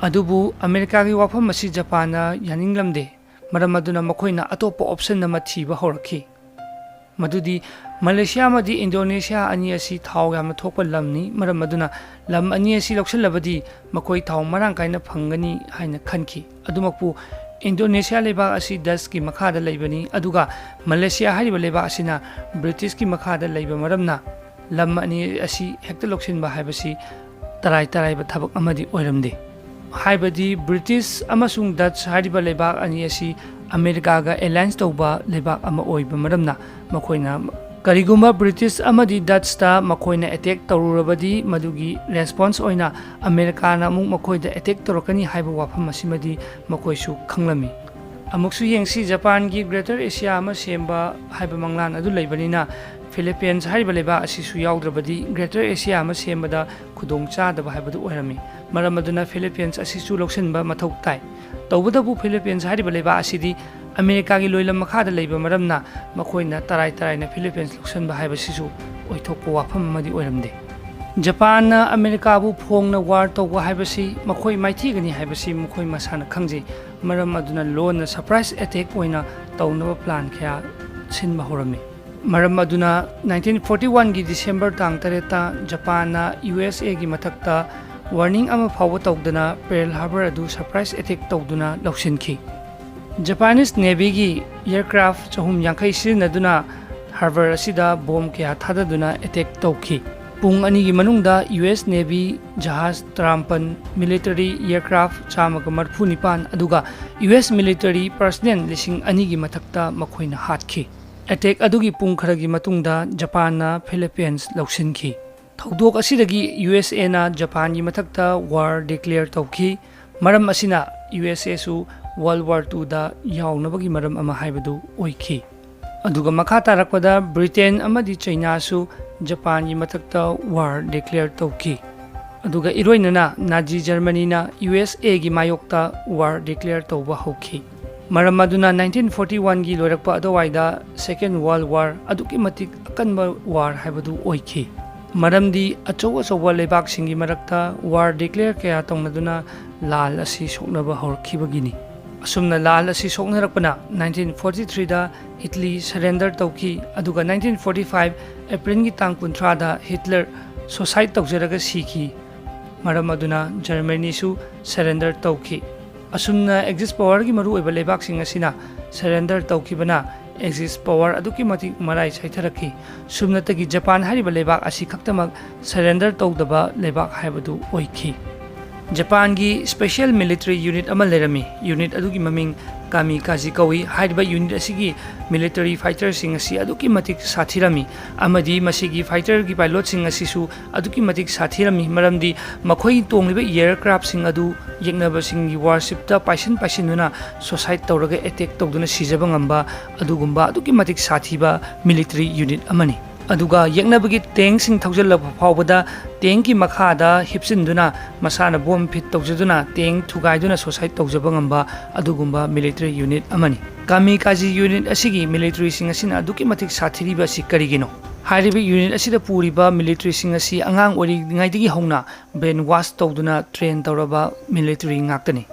ꯑꯗꯨꯕꯨ ꯑꯃꯦꯔꯤꯀꯥꯒꯤ ꯋꯥꯐꯝ ꯑꯁꯤ ꯖꯄꯥꯟꯅ ꯌꯥꯅꯤꯡꯂꯝꯗꯦ꯫ ꯃꯔꯝ ꯑꯗꯨꯅ ꯃꯈꯣꯏꯅ ꯑꯇꯣꯞꯄ ꯑꯣꯞꯁꯟ ꯑꯃ ꯊꯤꯕ ꯍꯧꯔꯛꯈꯤ꯫ ꯃꯗꯨꯗꯤ ꯃꯂꯦꯁꯤꯌꯥ ꯑꯃꯗꯤ ꯏꯟꯗꯣꯅꯦꯁꯤꯌꯥ ꯑꯅꯤ ꯑꯁꯤ ꯊꯥꯎ ꯌꯥꯝꯅ ꯊꯣꯛꯄ ꯂꯝꯅꯤ꯫ ꯃꯔꯝ ꯑꯗꯨꯅ ꯂꯝ ꯑꯅꯤ ꯑꯁꯤ ꯂꯧꯁꯤꯜꯂꯕꯗꯤ ꯃꯈꯣꯏ ꯊꯥꯎ ꯃꯔꯥꯡ ꯀꯥꯏꯅ ꯐꯪꯒꯅꯤ ꯍꯥꯏꯅ ꯈꯟꯈꯤ꯫ ꯑꯗꯨꯃꯛꯄꯨ ꯏꯟꯗꯣꯅꯦꯁꯤꯌꯥ ꯂꯩꯕꯥꯛ ꯑꯁꯤ ꯗꯁꯀꯤ ꯃꯈꯥꯗ ꯂꯩꯕꯅꯤ, ꯑꯗꯨꯒ ꯃꯂꯦꯁꯤꯌꯥ ꯍꯥꯏꯔꯤꯕ ꯂꯩꯕꯥꯛ ꯑꯁꯤꯅ ꯕ꯭ꯔꯤꯇꯤꯁꯀꯤ ꯃꯈꯥꯗ ꯂꯩꯕ ꯃꯔꯝꯅ ꯂꯝ ꯑꯅꯤ ꯑꯁꯤ ꯍꯦꯛꯇ ꯂꯧꯁꯤꯟꯕ ꯍꯥꯏꯕꯁꯤ ꯇꯔꯥꯏ ꯇꯔꯥꯏꯕ ꯊꯕꯛ ꯑꯃꯗꯤ ꯑꯣꯏꯔꯝꯗꯦ꯫ ꯍꯥꯏꯕꯗꯤ ꯕ꯭ꯔꯤꯇꯤꯁ ꯑꯃꯁꯨꯡ ꯗꯠꯆ ꯍꯥꯏꯔꯤꯕ ꯂꯩꯕꯥꯛ ꯑꯅꯤ ꯑꯁꯤ ꯑꯃꯦꯔꯤꯀꯥꯒ ꯑꯦꯂꯥꯏꯟꯁ ꯇꯧꯕ ꯂꯩꯕꯥꯛ ꯑꯃ ꯑꯣꯏꯕ ꯃꯔꯝꯅ ꯃꯈꯣꯏꯅ, ꯀꯔꯤꯒꯨꯝꯕ ꯕ꯭ꯔꯤꯇꯤꯁ ꯑꯃꯗꯤ ꯗꯠꯆꯇ ꯃꯈꯣꯏꯅ ꯑꯦꯇꯦꯛ ꯇꯧꯔꯨꯔꯕꯗꯤ, ꯃꯗꯨꯒꯤ ꯔꯦꯁꯄꯣꯟꯁ ꯑꯣꯏꯅ ꯑꯃꯦꯔꯤꯀꯥꯅ ꯑꯃꯨꯛ ꯃꯈꯣꯏꯗ ꯑꯦꯇꯦꯛ ꯇꯧꯔꯛꯀꯅꯤ ꯍꯥꯏꯕ ꯋꯥꯐꯝ ꯑꯁꯤꯃꯗꯤ ꯃꯈꯣꯏꯁꯨ ꯈꯪꯂꯝꯃꯤ꯫ ꯑꯃꯨꯛꯁꯨ ꯌꯦꯡꯁꯤ, ꯖꯄꯥꯟꯒꯤ ꯒ꯭ꯔꯦꯇꯔ ꯑꯦꯁꯤꯌꯥ ꯑꯃ ꯁꯦꯝꯕ ꯍꯥꯏꯕ ꯃꯪꯂꯥꯟ ꯑꯗꯨ ꯂꯩꯕꯅꯤꯅ, ꯐꯤꯂꯤꯄꯤꯟꯁ ꯍꯥꯏꯔꯤꯕ ꯂꯩꯕꯥꯛ ꯑꯁꯤꯁꯨ ꯌꯥꯎꯗ꯭ꯔꯕꯗꯤ ꯒ꯭ꯔꯦꯇꯔ ꯑꯦꯁꯤꯌꯥ ꯑꯃ ꯁꯦꯝꯕꯗ ꯈꯨꯗꯣꯡ ꯆꯥꯗꯕ ꯍꯥꯏꯕꯗꯨ ꯑꯣꯏꯔꯝꯃꯤ꯫ ꯃꯔꯝ ꯑꯗꯨꯅ ꯐꯤꯂꯤꯄꯤꯟꯁ ꯑꯁꯤꯁꯨ ꯂꯧꯁꯤꯟꯕ ꯃꯊꯧ ꯇꯥꯏ꯫ ꯇꯧꯕꯇꯕꯨ ꯐꯤꯂꯤꯄꯤꯟꯁ ꯍꯥꯏꯔꯤꯕ ꯂꯩꯕꯥꯛ ꯑꯁꯤꯗꯤ ꯑꯃꯦꯔꯤꯀꯥꯒꯤ ꯂꯣꯏꯂꯝ ꯃꯈꯥꯗ ꯂꯩꯕ ꯃꯔꯝꯅ ꯃꯈꯣꯏꯅ ꯇꯔꯥꯏ ꯇꯔꯥꯏꯅ ꯐꯤꯂꯤꯄꯤꯟꯁ ꯂꯧꯁꯤꯟꯕ ꯍꯥꯏꯕꯁꯤꯁꯨ ꯑꯣꯏꯊꯣꯛꯄ ꯋꯥꯐꯝ ꯑꯃꯗꯤ ꯑꯣꯏꯔꯝꯗꯦ꯫ ꯖꯄꯥꯟꯅ ꯑꯃꯦꯔꯤꯀꯥꯕꯨ ꯐꯣꯡꯅ ꯋꯥꯔ ꯇꯧꯕ ꯍꯥꯏꯕꯁꯤ ꯃꯈꯣꯏ ꯃꯥꯏꯊꯤꯒꯅꯤ ꯍꯥꯏꯕꯁꯤ ꯃꯈꯣꯏ ꯃꯁꯥꯅ ꯈꯪꯖꯩ꯫ ꯃꯔꯝ ꯑꯗꯨꯅ ꯂꯣꯟꯅ ꯁꯔꯄ꯭ꯔꯥꯏꯖ ꯑꯦꯇꯦꯛ ꯑꯣꯏꯅ ꯇꯧꯅꯕ ꯄ꯭ꯂꯥꯟ ꯀꯌꯥ ꯁꯤꯟꯕ ꯍꯧꯔꯝꯃꯤ꯫ ꯃꯔꯝ ꯑꯗꯨꯅ ꯅꯥꯏꯟꯇꯤꯟ ꯐꯣꯔꯇꯤ ꯋꯥꯟꯒꯤ ꯗꯤꯁꯦꯝꯕꯔ ꯇꯥꯡ ꯇꯔꯦꯠꯇ ꯖꯄꯥꯟꯅ ꯌꯨ ꯑꯦꯁ ꯑꯦꯒꯤ ꯃꯊꯛꯇ ꯋꯥꯔꯅꯤꯡ ꯑꯃ ꯐꯥꯎꯕ ꯇꯧꯗꯅ ꯄꯦꯔꯜ ꯍꯥꯔꯕꯔ ꯑꯗꯨ ꯁꯔꯄ꯭ꯔꯥꯏꯖ ꯑꯦꯇꯦꯛ ꯇꯧꯗꯨꯅ ꯂꯧꯁꯤꯟꯈꯤ꯫ ꯖꯄꯥꯅꯤꯁ ꯅꯦꯚꯤꯒꯤ ꯑꯦꯌꯔꯀ꯭ꯔꯥꯐ ꯆꯍꯨꯝ ꯌꯥꯡꯈꯩ ꯁꯤꯖꯤꯟꯅꯗꯨꯅ ꯍꯥꯔꯕꯔ ꯑꯁꯤꯗ ꯕꯣꯝ ꯀꯌꯥ ꯊꯥꯗꯗꯨꯅ ꯑꯦꯇꯦꯛ ꯇꯧꯈꯤ꯫ ꯄꯨꯡ ꯑꯅꯤꯒꯤ ꯃꯅꯨꯡꯗ ꯌꯨ ꯑꯦꯁ ꯅꯦꯚꯤ ꯖꯍꯥꯖ ꯇꯔꯥꯃꯥꯄꯟ, ꯃꯤꯂꯤꯇꯔꯤ ꯑꯦꯌꯔꯀ꯭ꯔꯥꯐ ꯆꯥꯝꯃꯒ ꯃꯔꯤꯐꯨ ꯅꯤꯄꯥꯟ, ꯑꯗꯨꯒ ꯌꯨ ꯑꯦꯁ ꯃꯤꯂꯤꯇꯔꯤ ꯄꯔꯁꯅꯦꯜ ꯂꯤꯁꯤꯡ ꯑꯅꯤꯒꯤ ꯃꯊꯛꯇ ꯃꯈꯣꯏꯅ ꯍꯥꯠꯈꯤ꯫ ꯑꯦꯇꯦꯛ ꯑꯗꯨꯒꯤ ꯄꯨꯡ ꯈꯔꯒꯤ ꯃꯇꯨꯡꯗ ꯖꯄꯥꯟꯅ ꯐꯤꯂꯤꯄꯤꯟꯁ ꯂꯧꯁꯤꯟꯈꯤ꯫ ꯊꯧꯗꯣꯛ ꯑꯁꯤꯗꯒꯤ ꯌꯨ ꯑꯦꯁ ꯑꯦꯅ ꯖꯄꯥꯟꯒꯤ ꯃꯊꯛꯇ ꯋꯥꯔ ꯗꯤꯀ꯭ꯂꯦꯌꯔ ꯇꯧꯈꯤ꯫ ꯃꯔꯝ ꯑꯁꯤꯅ ꯌꯨ ꯑꯦꯁ ꯑꯦꯁꯨ ꯋꯥꯔꯜ ꯋꯥꯔ ꯇꯨꯗ ꯌꯥꯎꯅꯕꯒꯤ ꯃꯔꯝ ꯑꯃ ꯍꯥꯏꯕꯗꯨ ꯑꯣꯏꯈꯤ꯫ ꯑꯗꯨꯒ ꯃꯈꯥ ꯇꯥꯔꯛꯄꯗ ꯕ꯭ꯔꯤꯇꯦꯟ ꯑꯃꯗꯤ ꯆꯩꯅꯥꯁꯨ ꯖꯄꯥꯟꯒꯤ ꯃꯊꯛꯇ ꯋꯥꯔ ꯗꯤꯀ꯭ꯂꯦꯌꯔ ꯇꯧꯈꯤ꯫ ꯑꯗꯨꯒ ꯏꯔꯣꯏꯅꯅ ꯅꯥꯖꯤ ꯖꯔꯃꯅꯤꯅ ꯌꯨ ꯑꯦꯁ ꯑꯦꯒꯤ ꯃꯥꯌꯣꯛꯇ ꯋꯥꯔ ꯗꯤꯀ꯭ꯂꯦꯌꯔ ꯇꯧꯕ ꯍꯧꯈꯤ꯫ ꯃꯔꯝ ꯑꯗꯨꯅ ꯅꯥꯏꯟꯇꯤꯟ ꯐꯣꯔꯇꯤ ꯋꯥꯟꯒꯤ ꯂꯣꯏꯔꯛꯄ ꯑꯗꯨꯋꯥꯏꯗ ꯁꯦꯀꯦꯟ ꯋꯥꯔꯜ ꯋꯥꯔ ꯑꯗꯨꯛꯀꯤ ꯃꯇꯤꯛ ꯑꯀꯟꯕ ꯋꯥꯔ ꯍꯥꯏꯕꯗꯨ ꯑꯣꯏꯈꯤ꯫ ꯃꯔꯝꯗꯤ ꯑꯆꯧ ꯑꯆꯧꯕ ꯂꯩꯕꯥꯛꯁꯤꯡꯒꯤ ꯃꯔꯛꯇ ꯋꯥꯔ ꯗꯤꯀ꯭ꯂꯦꯌꯔ ꯀꯌꯥ ꯇꯧꯅꯗꯨꯅ ꯂꯥꯜ ꯑꯁꯤ ꯁꯣꯛꯅꯕ ꯍꯧꯔꯛꯈꯤꯕꯒꯤꯅꯤ꯫ ꯑꯁꯨꯝꯅ ꯂꯥꯜ ꯑꯁꯤ ꯁꯣꯛꯅꯔꯛꯄꯅ nineteen forty threeꯗ ꯏꯇꯂꯤ surrender ꯇꯧꯈꯤ, ꯑꯗꯨꯒ nineteen forty five Aprilꯒꯤ ꯇꯥꯡ ꯀꯨꯟꯊ꯭ꯔꯥꯗ ꯍꯤꯠꯂꯔ suicide ꯇꯧꯖꯔꯒ ꯁꯤꯈꯤ꯫ ꯃꯔꯝ ꯑꯗꯨꯅ ꯖꯔꯃꯅꯤꯁꯨ surrender ꯇꯧꯈꯤ꯫ ꯑꯁꯨꯝꯅ Axis powerꯒꯤ ꯃꯔꯨꯑꯣꯏꯕ ꯂꯩꯕꯥꯛꯁꯤꯡ ꯑꯁꯤꯅ surrender ꯇꯧꯈꯤꯕꯅ Axis power ꯑꯗꯨꯛꯀꯤ ꯃꯇꯤꯛ ꯃꯔꯥꯏ ꯆꯥꯏꯊꯔꯛꯈꯤ꯫ ꯁꯨꯞꯅꯇꯒꯤ ꯖꯄꯥꯟ ꯍꯥꯏꯔꯤꯕ ꯂꯩꯕꯥꯛ ꯑꯁꯤ ꯈꯛꯇꯃꯛ surrender ꯇꯧꯗꯕ ꯂꯩꯕꯥꯛ ꯍꯥꯏꯕꯗꯨ ꯑꯣꯏꯈꯤ꯫ ꯖꯄꯥꯟꯒꯤ special military unit ꯑꯃ ꯂꯩꯔꯝꯃꯤ꯫ Unit ꯑꯗꯨꯒꯤ ꯃꯃꯤꯡ ꯀꯥꯃꯤꯀꯥꯖꯤ ꯀꯧꯏ꯫ ꯍꯥꯏꯔꯤꯕ unit ꯑꯁꯤꯒꯤ military fighterꯁꯤꯡ ꯑꯁꯤ ꯑꯗꯨꯛꯀꯤ ꯃꯇꯤꯛ ꯁꯥꯊꯤꯔꯝꯃꯤ, ꯑꯃꯗꯤ ꯃꯁꯤꯒꯤ fighterꯒꯤ pilotꯁꯤꯡ ꯑꯁꯤꯁꯨ ꯑꯗꯨꯛꯀꯤ ꯃꯇꯤꯛ ꯁꯥꯊꯤꯔꯝꯃꯤ, ꯃꯔꯝꯗꯤ ꯃꯈꯣꯏ ꯇꯣꯡꯂꯤꯕ aircraftꯁꯤꯡ ꯑꯗꯨ ꯌꯦꯛꯅꯕꯁꯤꯡꯒꯤ warshipꯇ ꯄꯥꯏꯁꯤꯟ ꯄꯥꯏꯁꯤꯟꯗꯨꯅ suicide ꯇꯧꯔꯒ attack ꯇꯧꯗꯨꯅ ꯁꯤꯖꯕ ꯉꯝꯕ ꯑꯗꯨꯒꯨꯝꯕ ꯑꯗꯨꯛꯀꯤ ꯃꯇꯤꯛ ꯁꯥꯊꯤꯕ military unit ꯑꯃꯅꯤ꯫ ꯑꯗꯨꯒ ꯌꯦꯛꯅꯕꯒꯤ tankꯁꯤꯡ ꯊꯧꯖꯤꯜꯂꯛꯄ ꯐꯥꯎꯕꯗ tankꯀꯤ ꯃꯈꯥꯗ ꯍꯤꯞꯆꯤꯟꯗꯨꯅ ꯃꯁꯥꯅ bomb fit ꯇꯧꯖꯗꯨꯅ tank ꯊꯨꯒꯥꯏꯗꯨꯅ suicide ꯇꯧꯖꯕ ꯉꯝꯕ ꯑꯗꯨꯒꯨꯝꯕ military unit ꯑꯃꯅꯤ꯫ ꯀꯥꯃꯤꯀꯥꯖꯤ unit ꯑꯁꯤꯒꯤ militaryꯁꯤꯡ ꯑꯁꯤꯅ ꯑꯗꯨꯛꯀꯤ ꯃꯇꯤꯛ ꯁꯥꯊꯤꯔꯤꯕ ꯑꯁꯤ ꯀꯔꯤꯒꯤꯅꯣ? ꯍꯥꯏꯔꯤꯕ unit ꯑꯁꯤꯗ ꯄꯨꯔꯤꯕ militaryꯁꯤꯡ ꯑꯁꯤ ꯑꯉꯥꯡ ꯑꯣꯏꯔꯤꯉꯩꯗꯒꯤ ꯍꯧꯅ brainwash ꯇꯧꯗꯨꯅ train ꯇꯧꯔꯕ military ꯉꯥꯛꯇꯅꯤ꯫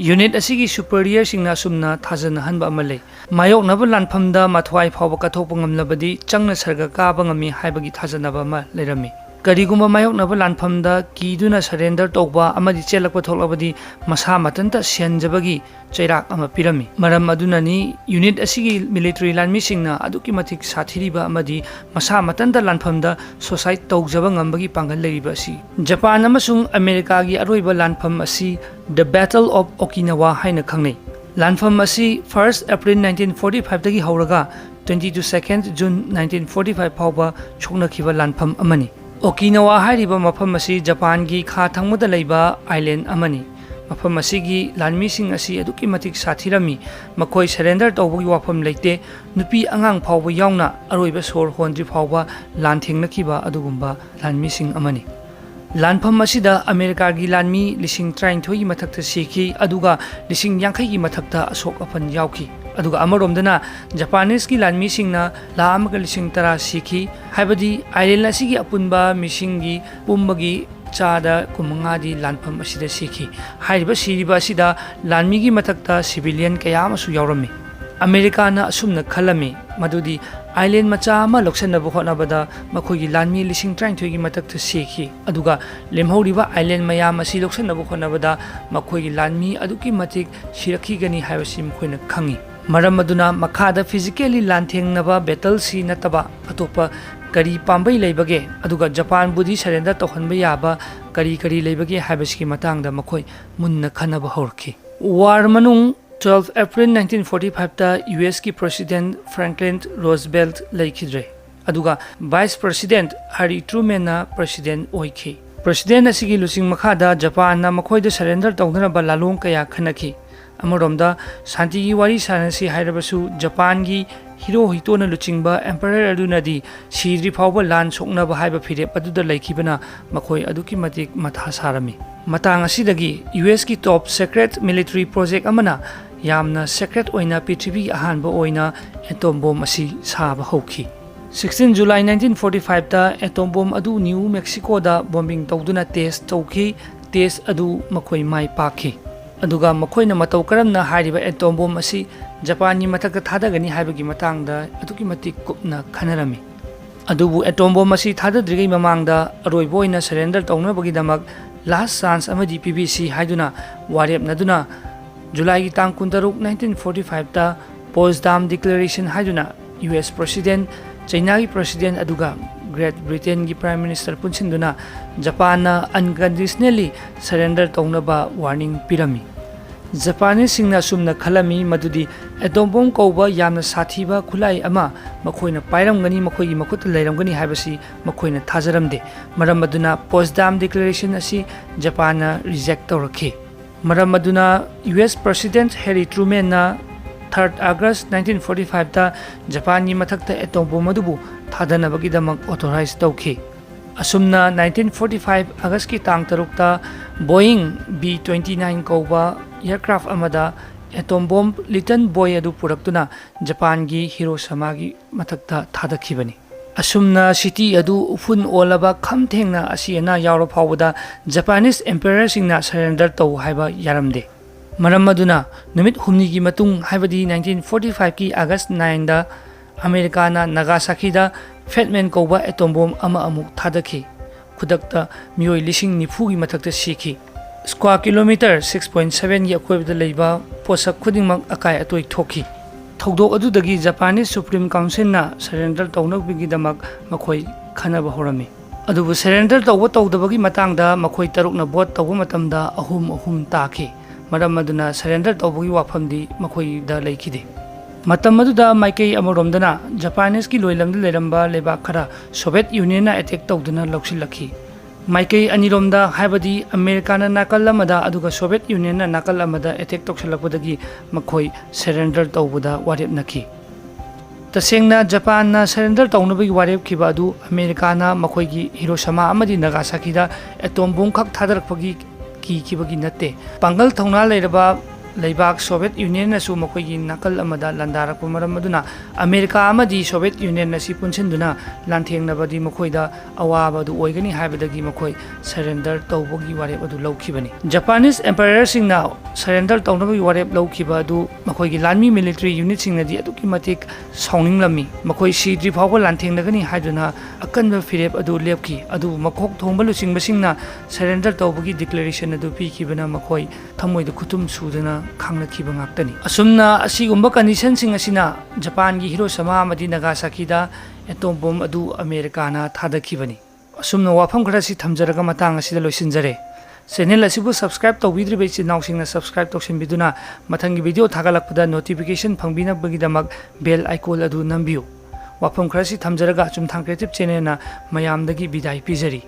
Unit ꯑꯁꯤꯒꯤ superiorꯁꯤꯡꯅ ꯑꯁꯨꯝꯅ ꯊꯥꯖꯅꯍꯟꯕ ꯑꯃ ꯂꯩ: ꯃꯥꯌꯣꯛꯅꯕ ꯂꯥꯟꯐꯝꯗ ꯃꯊ꯭ꯋꯥꯏ ꯐꯥꯎꯕ ꯀꯠꯊꯣꯛꯄ ꯉꯝꯂꯕꯗꯤ ꯆꯪꯅ ꯁꯔꯒ ꯀꯥꯕ ꯉꯝꯃꯤ ꯍꯥꯏꯕꯒꯤ ꯊꯥꯖꯅꯕ ꯑꯃ ꯂꯩꯔꯝꯃꯤ꯫ ꯀꯔꯤꯒꯨꯝꯕ ꯃꯥꯌꯣꯛꯅꯕ ꯂꯥꯟꯐꯝꯗ ꯀꯤꯗꯨꯅ surrender ꯇꯧꯕ ꯑꯃꯗꯤ ꯆꯦꯜꯂꯛꯄ ꯊꯣꯛꯂꯕꯗꯤ ꯃꯁꯥ ꯃꯊꯟꯇ ꯁꯤꯍꯟꯖꯕꯒꯤ ꯆꯩꯔꯥꯛ ꯑꯃ ꯄꯤꯔꯝꯃꯤ꯫ ꯃꯔꯝ ꯑꯗꯨꯅꯅꯤ unit ꯑꯁꯤꯒꯤ military ꯂꯥꯟꯃꯤꯁꯤꯡꯅ ꯑꯗꯨꯛꯀꯤ ꯃꯇꯤꯛ ꯁꯥꯊꯤꯔꯤꯕ ꯑꯃꯗꯤ ꯃꯁꯥ ꯃꯊꯟꯇ ꯂꯥꯟꯐꯝꯗ suicide ꯇꯧꯖꯕ ꯉꯝꯕꯒꯤ ꯄꯥꯡꯒꯜ ꯂꯩꯔꯤꯕ ꯑꯁꯤ꯫ ꯖꯄꯥꯟ ꯑꯃꯁꯨꯡ ꯑꯃꯦꯔꯤꯀꯥꯒꯤ ꯑꯔꯣꯏꯕ ꯂꯥꯟꯐꯝ ꯑꯁꯤ The Battle of Okinawa ꯍꯥꯏꯅ ꯈꯪꯅꯩ꯫ ꯂꯥꯟꯐꯝ ꯑꯁꯤ first April nineteen forty fiveꯇꯒꯤ ꯍꯧꯔꯒ twenty two second June nineteen forty five ꯐꯥꯎꯕ ꯁꯣꯛꯅꯈꯤꯕ ꯂꯥꯟꯐꯝ ꯑꯃꯅꯤ꯫ ꯑꯣꯀꯤꯅꯋꯥ ꯍꯥꯏꯔꯤꯕ ꯃꯐꯝ ꯑꯁꯤ ꯖꯄꯥꯟꯒꯤ ꯈꯥ ꯊꯪꯕꯗ ꯂꯩꯕ island ꯑꯃꯅꯤ꯫ ꯃꯐꯝ ꯑꯁꯤꯒꯤ ꯂꯥꯟꯃꯤꯁꯤꯡ ꯑꯁꯤ ꯑꯗꯨꯛꯀꯤ ꯃꯇꯤꯛ ꯁꯥꯊꯤꯔꯝꯃꯤ꯫ ꯃꯈꯣꯏ surrender ꯇꯧꯕꯒꯤ ꯋꯥꯐꯝ ꯂꯩꯇꯦ꯫ ꯅꯨꯄꯤ ꯑꯉꯥꯡ ꯐꯥꯎꯕ ꯌꯥꯎꯅ ꯑꯔꯣꯏꯕ ꯁꯣꯔ ꯍꯣꯟꯗ꯭ꯔꯤ ꯐꯥꯎꯕ ꯂꯥꯟꯊꯦꯡꯅꯈꯤꯕ ꯑꯗꯨꯒꯨꯝꯕ ꯂꯥꯟꯃꯤꯁꯤꯡ ꯑꯃꯅꯤ꯫ ꯂꯥꯟꯐꯝ ꯑꯁꯤꯗ ꯑꯃꯦꯔꯤꯀꯥꯒꯤ ꯂꯥꯟꯃꯤ ꯂꯤꯁꯤꯡ ꯇꯔꯥꯅꯤꯊꯣꯏꯒꯤ ꯃꯊꯛꯇ ꯁꯤꯈꯤ, ꯑꯗꯨꯒ ꯂꯤꯁꯤꯡ ꯌꯥꯡꯈꯩꯒꯤ ꯃꯊꯛꯇ ꯑꯁꯣꯛ ꯑꯄꯟ ꯌꯥꯎꯈꯤ꯫ ꯑꯗꯨꯒ ꯑꯃꯔꯣꯝꯗꯅ Japaneseꯀꯤ ꯂꯥꯟꯃꯤꯁꯤꯡꯅ ꯂꯥꯈ ꯑꯃꯒ ꯂꯤꯁꯤꯡ ꯇꯔꯥ ꯁꯤꯈꯤ, ꯍꯥꯏꯕꯗꯤ island ꯑꯁꯤꯒꯤ ꯑꯄꯨꯟꯕ ꯃꯤꯁꯤꯡꯒꯤ ꯄꯨꯝꯕꯒꯤ ꯆꯥꯗ ꯀꯨꯟꯃꯉꯥꯗꯤ ꯂꯥꯟꯐꯝ ꯑꯁꯤꯗ ꯁꯤꯈꯤ꯫ ꯍꯥꯏꯔꯤꯕ ꯁꯤꯔꯤꯕ ꯑꯁꯤꯗ ꯂꯥꯟꯃꯤꯒꯤ ꯃꯊꯛꯇ civilian ꯀꯌꯥ ꯑꯃꯁꯨ ꯌꯥꯎꯔꯝꯃꯤ꯫ ꯑꯃꯦꯔꯤꯀꯥꯅ ꯑꯁꯨꯝꯅ ꯈꯜꯂꯝꯃꯤ ꯃꯗꯨꯗꯤ island ꯃꯆꯥ ꯑꯃ ꯂꯧꯁꯤꯟꯅꯕ ꯍꯣꯠꯅꯕꯗ ꯃꯈꯣꯏꯒꯤ ꯂꯥꯟꯃꯤ ꯂꯤꯁꯤꯡ ꯇꯔꯥꯅꯤꯊꯣꯏꯒꯤ ꯃꯊꯛꯇ ꯁꯤꯈꯤ꯫ ꯑꯗꯨꯒ ꯂꯦꯝꯍꯧꯔꯤꯕ island ꯃꯌꯥꯝ ꯑꯁꯤ ꯂꯧꯁꯤꯟꯅꯕ ꯍꯣꯠꯅꯕꯗ ꯃꯈꯣꯏꯒꯤ ꯂꯥꯟꯃꯤ ꯑꯗꯨꯛꯀꯤ ꯃꯇꯤꯛ ꯁꯤꯔꯛꯈꯤꯒꯅꯤ ꯍꯥꯏꯕꯁꯤ ꯃꯈꯣꯏꯅ ꯈꯪꯉꯤ꯫ ꯃꯔꯝ ꯑꯗꯨꯅ ꯃꯈꯥꯗ physically ꯂꯥꯟꯊꯦꯡꯅꯕ battleꯁꯤ ꯅꯠꯇꯕ ꯑꯇꯣꯞꯄ ꯀꯔꯤ ꯄꯥꯝꯕꯩ ꯂꯩꯕꯒꯦ, ꯑꯗꯨꯒ ꯖꯄꯥꯟꯕꯨꯗꯤ surrender ꯇꯧꯍꯟꯕ ꯌꯥꯕ ꯀꯔꯤ ꯀꯔꯤ ꯂꯩꯕꯒꯦ ꯍꯥꯏꯕꯁꯤꯒꯤ ꯃꯇꯥꯡꯗ ꯃꯈꯣꯏ ꯃꯨꯟꯅ ꯈꯟꯅꯕ ꯍꯧꯔꯛꯈꯤ꯫ War ꯃꯅꯨꯡ twelve April nineteen forty fiveꯇ USꯀꯤ President Franklin Roosevelt ꯂꯩꯈꯤꯗ꯭ꯔꯦ, ꯑꯗꯨꯒ Vice President Harry Trumanꯅ President ꯑꯣꯏꯈꯤ꯫ President ꯑꯁꯤꯒꯤ ꯂꯨꯆꯤꯡ ꯃꯈꯥꯗ ꯖꯄꯥꯟꯅ ꯃꯈꯣꯏꯗ surrender ꯇꯧꯅꯅꯕ ꯂꯥꯂꯣꯡ ꯀꯌꯥ ꯈꯟꯅꯈꯤ꯫ ꯑꯃꯔꯣꯝꯗ ꯁꯥꯟꯇꯤꯒꯤ ꯋꯥꯔꯤ ꯁꯥꯟꯅꯁꯤ ꯍꯥꯏꯔꯕꯁꯨ ꯖꯄꯥꯟꯒꯤ ꯍꯤꯔꯣ ꯍꯤꯇꯣꯅ ꯂꯨꯆꯤꯡꯕ emperor ꯑꯗꯨꯅꯗꯤ ꯁꯤꯗ꯭ꯔꯤ ꯐꯥꯎꯕ ꯂꯥꯟ ꯁꯣꯛꯅꯕ ꯍꯥꯏꯕ ꯐꯤꯔꯦꯞ ꯑꯗꯨꯗ ꯂꯩꯈꯤꯕꯅ ꯃꯈꯣꯏ ꯑꯗꯨꯛꯀꯤ ꯃꯇꯤꯛ ꯃꯊꯥ ꯁꯥꯔꯝꯃꯤ꯫ ꯃꯇꯥꯡ ꯑꯁꯤꯗꯒꯤ USꯀꯤ top secret military project ꯑꯃꯅ ꯌꯥꯝꯅ secret ꯑꯣꯏꯅ ꯄ꯭ꯔꯤꯊꯤꯕꯤꯒꯤ ꯑꯍꯥꯟꯕ ꯑꯣꯏꯅ atom bomb ꯑꯁꯤ ꯁꯥꯕ ꯍꯧꯈꯤ꯫ Sixteen July nineteen forty fiveꯇ atom bomb ꯑꯗꯨ New Mexicoꯗ bombing ꯇꯧꯗꯨꯅ test ꯇꯧꯈꯤ꯫ Test ꯑꯗꯨ ꯃꯈꯣꯏ ꯃꯥꯏ ꯄꯥꯛꯈꯤ꯫ ꯑꯗꯨꯒ ꯃꯈꯣꯏꯅ ꯃꯇꯧ ꯀꯔꯝꯅ ꯍꯥꯏꯔꯤꯕ atom bomb ꯑꯁꯤ ꯖꯄꯥꯟꯒꯤ ꯃꯊꯛꯇ ꯊꯥꯗꯒꯅꯤ ꯍꯥꯏꯕꯒꯤ ꯃꯇꯥꯡꯗ ꯑꯗꯨꯛꯀꯤ ꯃꯇꯤꯛ ꯀꯨꯞꯅ ꯈꯟꯅꯔꯝꯃꯤ꯫ ꯑꯗꯨꯕꯨ atom bomb ꯑꯁꯤ ꯊꯥꯗꯗ꯭ꯔꯤꯉꯩ ꯃꯃꯥꯡꯗ ꯑꯔꯣꯏꯕ ꯑꯣꯏꯅ surrender ꯇꯧꯅꯕꯒꯤꯗꯃꯛ last chance ꯑꯃꯗꯤ ꯄꯤꯕꯤꯁꯤ ꯍꯥꯏꯗꯨꯅ ꯋꯥꯔꯦꯞꯅꯗꯨꯅ Julyꯒꯤ ꯇꯥꯡ ꯀꯨꯟꯇꯔꯨꯛ, nineteen forty fiveꯇ Potsdam Declaration ꯍꯥꯏꯗꯨꯅ US President, ꯆꯩꯅꯥꯒꯤ President ꯑꯗꯨꯒ Great Britainꯒꯤ Prime Minister ꯄꯨꯟꯁꯤꯟꯗꯨꯅ ꯖꯄꯥꯟꯅ unconditionally surrender ꯇꯧꯅꯕ warning ꯄꯤꯔꯝꯃꯤ꯫ Japaneseꯁꯤꯡꯅ ꯑꯁꯨꯝꯅ ꯈꯜꯂꯝꯃꯤ ꯃꯗꯨꯗꯤ atom bomb ꯀꯧꯕ ꯌꯥꯝꯅ ꯁꯥꯊꯤꯕ ꯈꯨꯠꯂꯥꯏ ꯑꯃ ꯃꯈꯣꯏꯅ ꯄꯥꯏꯔꯝꯒꯅꯤ, ꯃꯈꯣꯏꯒꯤ ꯃꯈꯨꯠꯇ ꯂꯩꯔꯝꯒꯅꯤ ꯍꯥꯏꯕꯁꯤ ꯃꯈꯣꯏꯅ ꯊꯥꯖꯔꯝꯗꯦ꯫ ꯃꯔꯝ ꯑꯗꯨꯅ Potsdam Declaration ꯑꯁꯤ ꯖꯄꯥꯟꯅ reject ꯇꯧꯔꯛꯈꯤ꯫ ꯃꯔꯝ ꯑꯗꯨꯅ US President Harry Trumanꯅ third August nineteen forty fiveꯇ ꯖꯄꯥꯟꯒꯤ ꯃꯊꯛꯇ atom bomb ꯑꯗꯨꯕꯨ ꯊꯥꯗꯅꯕꯒꯤꯗꯃꯛ authorize ꯇꯧꯈꯤ꯫ ꯑꯁꯨꯝꯅ nineteen forty five Augustꯀꯤ ꯇꯥꯡ ꯇꯔꯨꯛꯇ Boeing B twenty nine ꯀꯧꯕ aircraft ꯑꯃꯗ atom bomb Little Boy ꯑꯗꯨ ꯄꯨꯔꯛꯇꯨꯅ ꯖꯄꯥꯟꯒꯤ ꯍꯤꯔꯣꯁꯤꯃꯥꯒꯤ ꯃꯊꯛꯇ ꯊꯥꯗꯈꯤꯕꯅꯤ꯫ ꯑꯁꯨꯝꯅ city ꯑꯗꯨ ꯎꯐꯨꯟ ꯑꯣꯜꯂꯕ ꯈꯝ ꯊꯦꯡꯅ ꯑꯁꯤ ꯑꯅꯥ ꯌꯥꯎꯔ ꯐꯥꯎꯕꯗ Japanese emperorꯁꯤꯡꯅ surrender ꯇꯧ ꯍꯥꯏꯕ ꯌꯥꯔꯝꯗꯦ꯫ ꯃꯔꯝ ꯑꯗꯨꯅ ꯅꯨꯃꯤꯠ ꯍꯨꯝꯅꯤꯒꯤ ꯃꯇꯨꯡ, ꯍꯥꯏꯕꯗꯤ nineteen forty fiveꯀꯤ August nineꯗ ꯑꯃꯦꯔꯤꯀꯥꯅ ꯅꯥꯒꯥꯁꯥꯀꯤꯗ Fat Man ꯀꯧꯕ atom bomb ꯑꯃ ꯑꯃꯨꯛ ꯊꯥꯗꯈꯤ꯫ ꯈꯨꯗꯛꯇ ꯃꯤꯑꯣꯏ ꯂꯤꯁꯤꯡ ꯅꯤꯐꯨꯒꯤ ꯃꯊꯛꯇ ꯁꯤꯈꯤ꯫ Square kilometre six point sevenꯒꯤ ꯑꯀꯣꯏꯕꯗ ꯂꯩꯕ ꯄꯣꯠꯁꯛ ꯈꯨꯗꯤꯡꯃꯛ ꯑꯀꯥꯏ ꯑꯇꯣꯏ ꯊꯣꯛꯈꯤ꯫ ꯊꯧꯗꯣꯛ ꯑꯗꯨꯗꯒꯤ Japanese Supreme Councilꯅ surrender ꯇꯧꯅꯕꯒꯤꯗꯃꯛ ꯃꯈꯣꯏ ꯈꯟꯅꯕ ꯍꯧꯔꯝꯃꯤ꯫ ꯑꯗꯨꯕꯨ surrender ꯇꯧꯕ ꯇꯧꯗꯕꯒꯤ ꯃꯇꯥꯡꯗ ꯃꯈꯣꯏ ꯇꯔꯨꯛꯅ vote ꯇꯧꯕ ꯃꯇꯝꯗ ꯑꯍꯨꯝ ꯑꯍꯨꯝ ꯇꯥꯈꯤ꯫ ꯃꯔꯝ ꯑꯗꯨꯅ surrender ꯇꯧꯕꯒꯤ ꯋꯥꯐꯝꯗꯤ ꯃꯈꯣꯏꯗ ꯂꯩꯈꯤꯗꯦ꯫ ꯃꯇꯝ ꯑꯗꯨꯗ ꯃꯥꯏꯀꯩ ꯑꯃꯔꯣꯝꯗꯅ Japaneseꯀꯤ ꯂꯣꯏꯂꯝꯗ ꯂꯩꯔꯝꯕ ꯂꯩꯕꯥꯛ ꯈꯔ Soviet Unionꯅ attack ꯇꯧꯗꯨꯅ ꯂꯧꯁꯤꯜꯂꯛꯈꯤ꯫ ꯃꯥꯏꯀꯩ ꯑꯅꯤꯔꯣꯝꯗ, ꯍꯥꯏꯕꯗꯤ ꯑꯃꯦꯔꯤꯀꯥꯅ ꯅꯥꯀꯜ ꯑꯃꯗ ꯑꯗꯨꯒ Soviet Unionꯅ ꯅꯥꯀꯜ ꯑꯃꯗ attack ꯇꯧꯁꯤꯜꯂꯛꯄꯗꯒꯤ ꯃꯈꯣꯏ surrender ꯇꯧꯕꯗ ꯋꯥꯔꯦꯞꯅꯈꯤ꯫ ꯇꯁꯦꯡꯅ ꯖꯄꯥꯟꯅ surrender ꯇꯧꯅꯕꯒꯤ ꯋꯥꯔꯦꯞꯈꯤꯕ ꯑꯗꯨ ꯑꯃꯦꯔꯤꯀꯥꯅ ꯃꯈꯣꯏꯒꯤ ꯍꯤꯔꯣꯁꯤꯃꯥ ꯑꯃꯗꯤ ꯅꯥꯒꯥꯁꯥꯀꯤꯗ atom bomb ꯈꯛ ꯊꯥꯗꯔꯛꯄꯒꯤ ꯀꯤꯈꯤꯕꯒꯤ ꯅꯠꯇꯦ꯫ ꯄꯥꯡꯒꯜ ꯊꯧꯅꯥ ꯂꯩꯔꯕ ꯂꯩꯕꯥꯛ Soviet Unionꯅꯁꯨ ꯃꯈꯣꯏꯒꯤ ꯅꯥꯀꯜ ꯑꯃꯗ ꯂꯥꯟꯗꯥꯔꯛꯄ ꯃꯔꯝ ꯑꯗꯨꯅ ꯑꯃꯦꯔꯤꯀꯥ ꯑꯃꯗꯤ Soviet Union ꯑꯁꯤ ꯄꯨꯟꯁꯤꯟꯗꯨꯅ ꯂꯥꯟꯊꯦꯡꯅꯕꯗꯤ ꯃꯈꯣꯏꯗ ꯑꯋꯥꯕ ꯑꯗꯨ ꯑꯣꯏꯒꯅꯤ ꯍꯥꯏꯕꯗꯒꯤ ꯃꯈꯣꯏ surrender ꯇꯧꯕꯒꯤ ꯋꯥꯔꯦꯞ ꯑꯗꯨ ꯂꯧꯈꯤꯕꯅꯤ꯫ Japanese emperorꯁꯤꯡꯅ surrender ꯇꯧꯅꯕꯒꯤ ꯋꯥꯔꯦꯞ ꯂꯧꯈꯤꯕ ꯑꯗꯨ ꯃꯈꯣꯏꯒꯤ ꯂꯥꯟꯃꯤ militaryꯁꯤꯡꯅꯗꯤ ꯑꯗꯨꯛꯀꯤ ꯃꯇꯤꯛ ꯁꯥꯎꯅꯤꯡꯂꯝꯃꯤ꯫ ꯃꯈꯣꯏ ꯁꯤꯗ꯭ꯔꯤ ꯐꯥꯎꯕ ꯂꯥꯟꯊꯦꯡꯅꯒꯅꯤ ꯍꯥꯏꯗꯨꯅ ꯑꯀꯟꯕ ꯐꯤꯔꯦꯞ ꯑꯗꯨ ꯂꯦꯞꯈꯤ꯫ ꯑꯗꯨꯕꯨ ꯃꯀꯣꯛ ꯊꯣꯡꯕ ꯂꯨꯆꯤꯡꯕꯁꯤꯡꯅ surrender ꯇꯧꯕꯒꯤ declaration ꯑꯗꯨ ꯄꯤꯈꯤꯕꯅ ꯃꯈꯣꯏ ꯊꯃꯣꯏꯗ ꯈꯨꯇꯨꯝ ꯁꯨꯗꯨꯅ ꯈꯥꯡꯂꯛꯈꯤꯕ ꯉꯥꯛꯇꯅꯤ꯫ ꯑꯁꯨꯝꯅ ꯑꯁꯤꯒꯨꯝꯕ conditionꯁꯤꯡ ꯑꯁꯤꯅ ꯖꯄꯥꯟꯒꯤ ꯍꯤꯔꯣꯁꯤꯃꯥ ꯑꯃꯗꯤ ꯅꯥꯒꯥꯁꯥꯀꯤꯗ atom bomb ꯑꯗꯨ ꯑꯃꯦꯔꯤꯀꯥꯅ ꯊꯥꯗꯈꯤꯕꯅꯤ꯫ ꯑꯁꯨꯝꯅ ꯋꯥꯐꯝ ꯈꯔꯁꯤ ꯊꯝꯖꯔꯒ ꯃꯇꯥꯡ ꯑꯁꯤꯗ ꯂꯣꯏꯁꯤꯟꯖꯔꯦ꯫ Channel ꯑꯁꯤꯕꯨ subscribe ꯇꯧꯕꯤꯗ꯭ꯔꯤꯕ ꯏꯆꯤꯟ ꯏꯅꯥꯎꯁꯤꯡꯅ subscribe ꯇꯧꯁꯤꯟꯕꯤꯗꯨꯅ ꯃꯊꯪꯒꯤ video ꯊꯥꯒꯠꯂꯛꯄꯗ notification ꯐꯪꯕꯤꯅꯕꯒꯤꯗꯃꯛ bell icon ꯑꯗꯨ ꯅꯝꯕꯤꯌꯨ꯫ ꯋꯥꯐꯝ ꯈꯔꯁꯤ ꯊꯝꯖꯔꯒ ꯑꯆꯨꯝꯊꯥꯡ Creative Channelꯅ ꯃꯌꯥꯝꯗꯒꯤ ꯕꯤꯗꯥꯏ ꯄꯤꯖꯔꯤ꯫